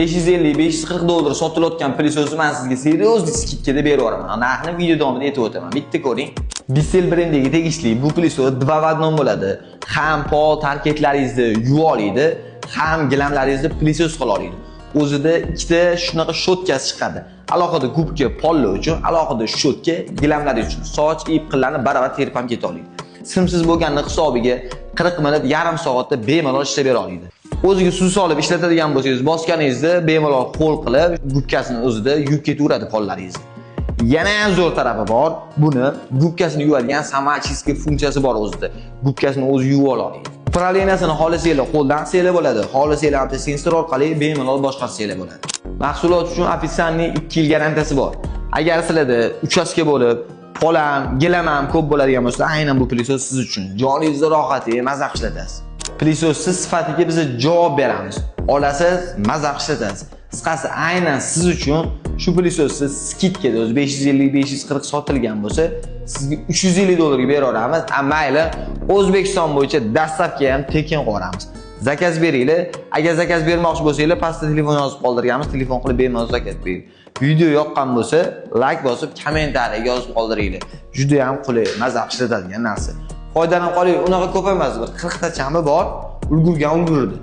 550-540 dollar sotilayotgan пылесос ni men sizga серьезный скидка da berib yuboraman. Narxini video davomida aytib o'taman. Bitta ko'ring. Bissell brendiga tegishli bu пылесос 2 в одном bo'ladi. Ham pol parketlaringizni yuva oladi, ham gilamlaringizni пылесос qila oladi. O'zida ikkita shunaqa щётка si chiqadi. Alohida губка pollar uchun, alohida щётка gilamlar uchun. Soch, ip, qillarni baravar terib ham keta oladi. Simsiz bo'lganini hisobiga 40 minut, yarim soatda bemalol ishlab bera oladi. O'ziga suv solib ishlatadigan bo'lsangiz, bosganingizda bemalol qo'l qilib, губка sini o'zida yuvib ketaveradi pollaringizni. Yana ham zo'r tarafi bor. Buni губка sini yuvadigan самоочистка funksiyasi bor o'zida. Губка sini o'zi yuvib oladi. Управления sini xohlasanglar qo'ldan qilsanglar bo'ladi, xohlasanglar sensor orqali bemalol boshqarsanglar bo'ladi. Mahsulot uchun официальный 2 yil garantiyasi bor. Agar sizlarda uchastka bo'lib, pol ham, gilam ham ko'p bo'ladigan bo'lsa, aynan bu пылесос siz uchun. Joningizni rohati, maza qilib ishlatasiz. Пылесос siz sifatiga biz javob beramiz. Olasiz, maza qilib ishlatasiz. Qisqasi, aynan siz uchun shu пылесос ni скидка da o'zi 550-540 sotilgan bo'lsa, sizga 350 dollarga beraveramiz. A mayli, O'zbekiston bo'yicha доставка ham tekin qilib. Заказ beringlar. Agar заказ bermoqchi bo'lsanglar, pastda telefon yozib qoldirganmiz. Telefon qilib bemalol заказ beringlar. Video yoqqan bo'lsa, layk bosib, kommentariyaga yozib qoldiringlar. Juda ham qulay, maza qilib ishlatadigan narsa. Foydalanib qoling, unaqa ko'p emas, bir 40 tachami bor, ulgurgan ulgurdi.